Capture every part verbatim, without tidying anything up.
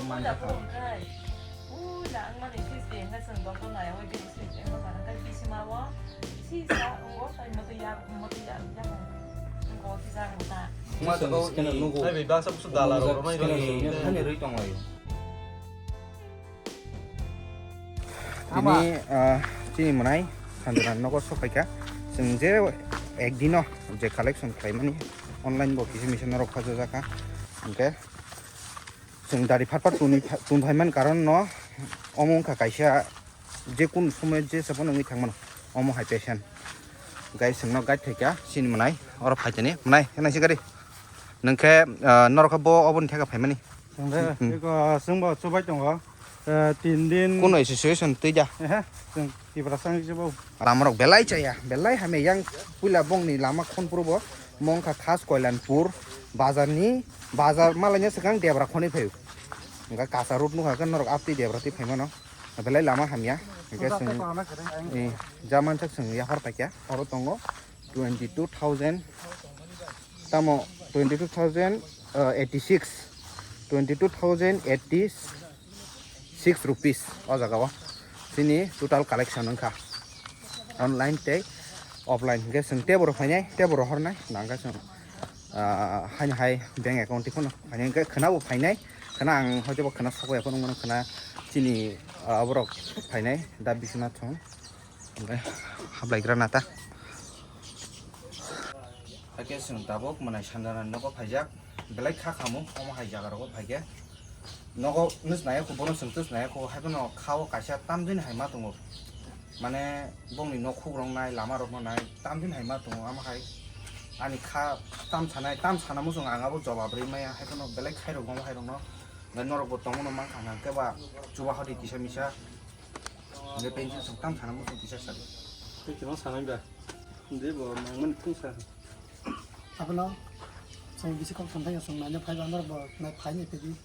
Puila phuru wngkhai. Puila wngmani switch de wngkha chwng doktor naiwi bini switch wngkha. Tei bisima o sisa wngo tei mwtwi ya, mwtwi ya, yakung wngo tisa wngkha. Wngma jaga o scanner nugo. Hai bai baksa busu dala rok romai scanner rok. Hani rwi tonglaio. Tini, ah, chini mwnai Sanjana nogo sokphaikha. Chwng je ekdino je collection khlaimani online bo kisa misa norok khajajak kha. Hwnkhe chwng dari phat phat tuni, tunphaiman karon no omo wngkha kaisa je kun somoy je sapono wngwi thangmano omo hai patient. Guys, chwngno guide khaikha chini mwnai oro phaitani mwnai hwnwi se gari. Nwngkhe, ah, norok bo oboni theka phaimani. Chwngde, hmm, eko, chwngbo chubai tongo. Eh, tin din. Kuno association twi da? Ehe, chwng Tiprasa wngwi chubo. Lamarok belai chaya, belai hamya yang puila bongni lama khonphuru bo mongkha khas Koilanpur bazarni, bazar malaina swkang Debra khonwi phaio. Hwnkhe kacha road nukha khe norok aptwi Debra twi phaimano. Belai lama hamya. Hwnkhe chwng, eh, jamansak chwng yaphar paikha. Oro tongo twenty two thousand. Tamo twenty two thousand eighty six, twenty two thousand eighty six rupees o jaga o chini total collection wngkha online tei offline. Hwnkhe chwng tei borok phainai, tei borok hornai, nangkhe chwng, ah, haini hai bank account tei phano phainai, hwnkhe khwnabo phainai, khwna ang hoijobo khwna sokya phano wngmano, khwna chini, ah, borok phainai da bisina thung. Oke, hablaigra nata. Haikhe chwng tabuk mwnai Sanjana nogo phaijak, belai kha khamu, omo hai jaga rogo phaikhe. Nogo nws naya kho, bono chwng tws naya kho, haiphano khao kaisa tamjani hai ma tongo. Mane bongni nok khukrok nai, lama rokno nai, tamjani hai ma tongo, omo hai ani kha tam sanai, tam sana muchung ang abo jobab rwi maya, haiphano belai khairok omo hai rokno. Nai norok bo tongmano mankha hwnkhe ba chuba hodi kisa misa. Hwnkhe pencil song tam sana muchung kisa sadi. Tei kisa sanai da. Hwnkhe bo nangmani thung sa. Abono chwng bisi kok samthai ya chwng naina phai ba norok bo nai phai ni pedi.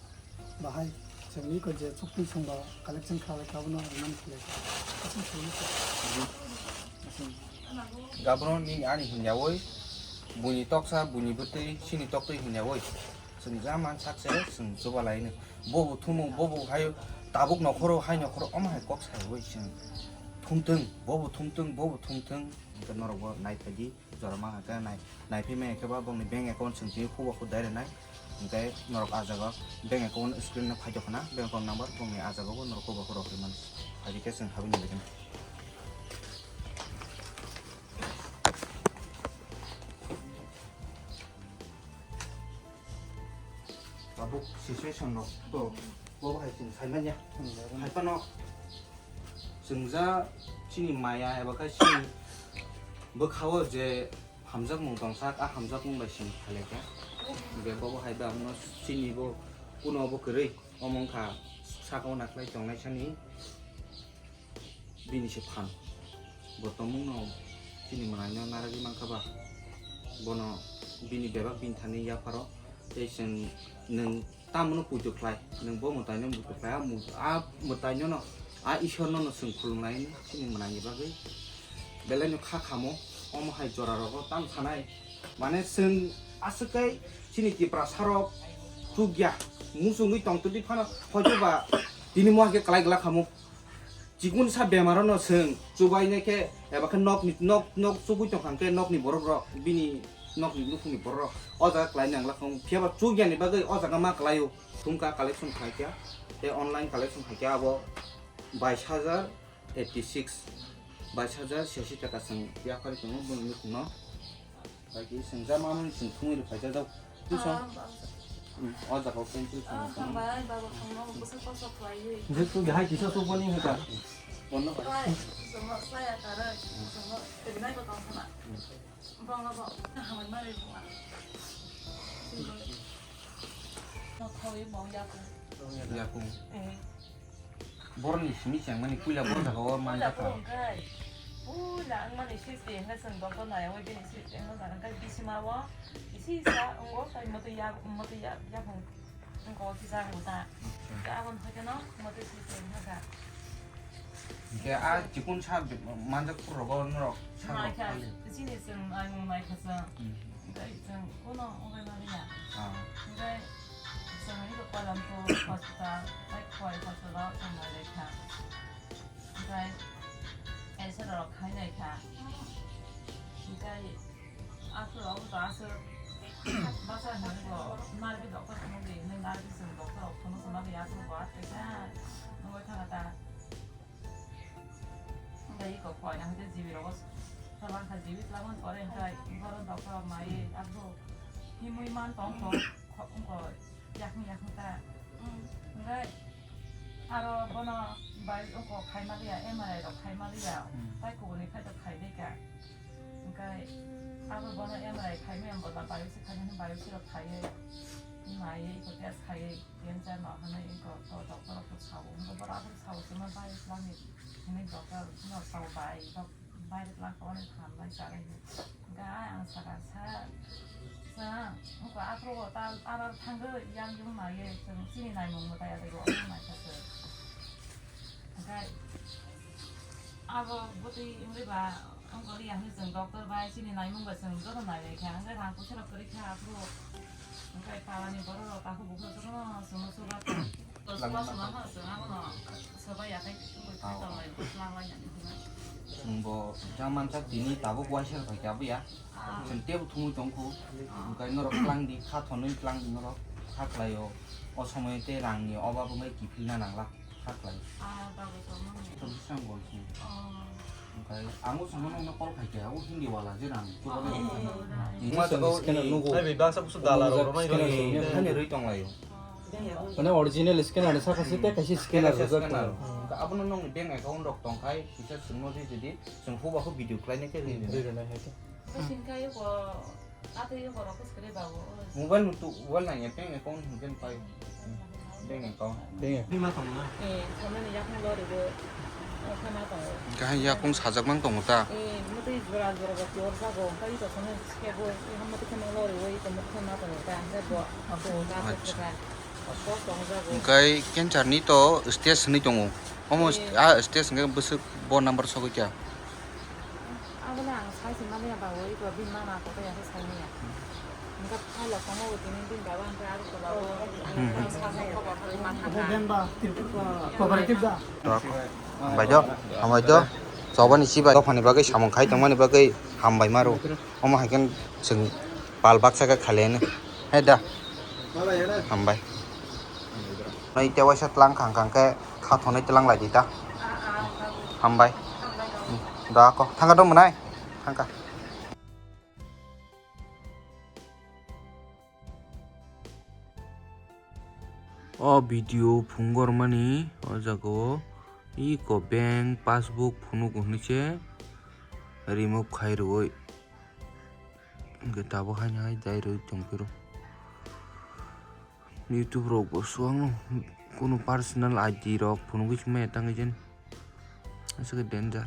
Bahai chwng ni ko je chukti song ba collection kha lai ka bono rwmani khlai. Aswk chwng ni. Aswk. Gabro nini ani hinyawi buini toksa buini bwtwi sini toktwi hinyawi. Chwng ja mansak se chwng chuba laino. Bobo thumu, bobo hai tabuk nokhoro, hai nokhoro, omo hai kok saiwi chwng thumtwng, bobo thumtwng, bobo thumtwng, hwnkhe norokbo naiphai di, jora ma hwnkhe nai-, naiphai maya khe ba bongni bank account chwng tini khubo khu direct nai, hwnkhe norok ah jaga bank account screen no phaijak khna, bank account number bongni ah jaga bo norok khubo khu rw phaimani, phaidi khe chwng habwi nai lai khna. Tabuk situation rok to bo bai chwng sai manya. Hmm. Hai phano chwng ja chini maya eba khe chini bwkhao je hamjakmung tongsak, a hamjakmung bai chwng khlai kha. Hwnkhe bo hai ba no chini bo kuno bo kwrwi omo wngkha saka o naklai tongnai sani. Bini se phan. Bo tongmung no chini mwnai no naragwi mankha ba. Bono bini bebak bini thani yapharo. Tei chwng nwng tamno puitu khlai. Nwng bo mwtai no puitu khlai. A mu-, a mwtai no no, a Ishwar no no chwng khulumnai chini mwnai ni bagwi. Belai no kha khamo. Omo hai jora rogo tam sanai. Mane chwng aswk kai chini Tiprasa rok chukya. Muchungwi tongtwtwi phano hoito ba tini mo hai khe kwlai glak khamo. Chikun sa bemaro no chwng chubainai khe eba khe nokni, nok, nok chugui tongkha hwnkhe nokni borok rok, bini nokni nukhungni borok rok o jaga kwlai nang lakha, phiya ba chukya ni bagwi o jaga ma kwlaio. Thumkha collection khaikha, tei online collection khaikha abo bais hajar eighty six, bais hajar siyasi taka chwng yaphari tongo bini nukhungno. Bai ki swngjak mamani chwng thumwi rw phaijak jak. Twi song. Ah, ba- Hmm, o jaga o pencil song. Ah, hambai, baba thangno bwswk kosto khlaiwi. Je tu bihai kisa tu boni hwnkha. Bono bai. Bai, chwngno chaya karwi, chwngno tebinai bo tong khna. Hmm. Bongno bo hambai mari buma. Chwngno thawi bo yakung. Yakung. Eh. Borokni simi chengmani puila bo jaga o manjak kha. Puila wngmani switch de hwnkhe chwng doktor naiwi bini switch wngma jaga hwnkhe bisima o kisa kisa wngo tei mwtwi ya, mwtwi ya, yaphang wngkha o kisa wngo ta. Hwnkhe aboni hwnkhe no mwtwi switch de wngkha. Hwnkhe a chikon sa manjak phuru rogo norok sa rok naikha, phali. Chini chwng aimung naikha chwng. Hmm. Hwnkhe chwng kuno wngwi mani ya. Ah. Hwnkhe Thangwi rok Koilampur hospital, tei Khowai hospital o thanglai lai kha. Hwnkhe X-ray rok khainai kha. Hwnkhe aphuru rok wngkha aswk bachai hwnwi bo narwgwi doctor phunukdi hwnwi narwgwi chwng doctor rok phunuk chwngma bai aswk bo atwisa wngwi thangkha ta. Hwnkhe iko Khowai nang hwnkhe G B rogo twlang kha, G B twlangmani pore hwnkhe borok doctor rok naiwi aphuru himwi man tong kho, kho, wngkha yakung yakung ta. Hwnkhe aro bono bai oko khaima liya, M R I rok khaima liya, Hmm. Tai kubuni khai to khai de ka. Hwnkhe abo bono M R I khaima yang bola biopsy khaina hwnwi biopsy rok khaiwi naiwi iko test khaiwi cancer no hwnwi iko to doctor rok to sao. Hwnkhe borok aphuru sao se ma bai twlangni hwnwi doctor no sao bai rok bai twlang kha hwnwi hambai chari. Hwnkhe ang saka sa, sa, wngkha aphuru bo ta aro thangwi yang yung naiwi chwng chini naimung mwtai abo bo naikha se. Hwnkhe abo bwtwi wngwi ba wngkha li yang chwng doctor bai chini naimung bai chwng joto naiwi kha. Hwnkhe rang kusurok kwrwi kha aphuru. Hwnkhe palani borok rok takhuk bukhuk jotono chwngno chuba kha. Chwngma chwngma kha chwng abono sobai ya khe tongwi twlang lai nani hwnwi. Chwngbo jamanjak tini tabuk waisa kha khe abuya. Chwng tebo thumwi tongkhu. Hwnkhe norok twlang di, kha thonwi twlang di norok. Kha khlaio. O somoyo tei rangni obab wngwi kiphilna nangla. Kha khlai. Ah, bagwi tongmani. Tong bwsang gol sini. Oh. Hwnkhe ang o somono no call khai khe, o Hindi wala je rang. Oh, oh, oh. Scanner nugo. Hai, bangsa busu dala rok rwnai scanner rok. Hani rwi tonglaio. Mane original scanner ni saka site kaisa scanner rwjak tongo. Abono nongni bank account rok tongkhai kisa chwngno ri jodi chwng hubahu video khlaina khe ri rwnai hai khe. Mobile no tu wal nang ya bank account hingke pai. Bank account. Bank account. Kahai yakung sajak mang tongo ta. Hwnkhe cancer ni to stage hwnwi tongo. Omo a stage hwnkhe bwswk bo number sogwi kha. Abono ang sai se manya ba, oi ko bini mama ko ya sai manya. Hwnkhe phaila komo bo tini din baba hwnkhe aro ko baba. Cooperative da. Hambai do, hambai do. Chobani chibai dophani bagwi samung khai tongmani bagwi hambai maro. Omo hai khe chwng pal baksa khe khaliani. Hai da. Hambai. Nai tewaisa tlang khang khang khe kha thonwi tlang lai di ta. Hambai. Da ko. Thangka dong mwnai. Thangka. O video phunugormani o jaga o iko bank passbook phunuk hwnwi se remove khai rwui. Hwnkhe tabuk haino hai dai rwui tongphuru. YouTube rok bo swkang no kunu personal I D rok phunugwi se maya tangwi jen. Aswk danger.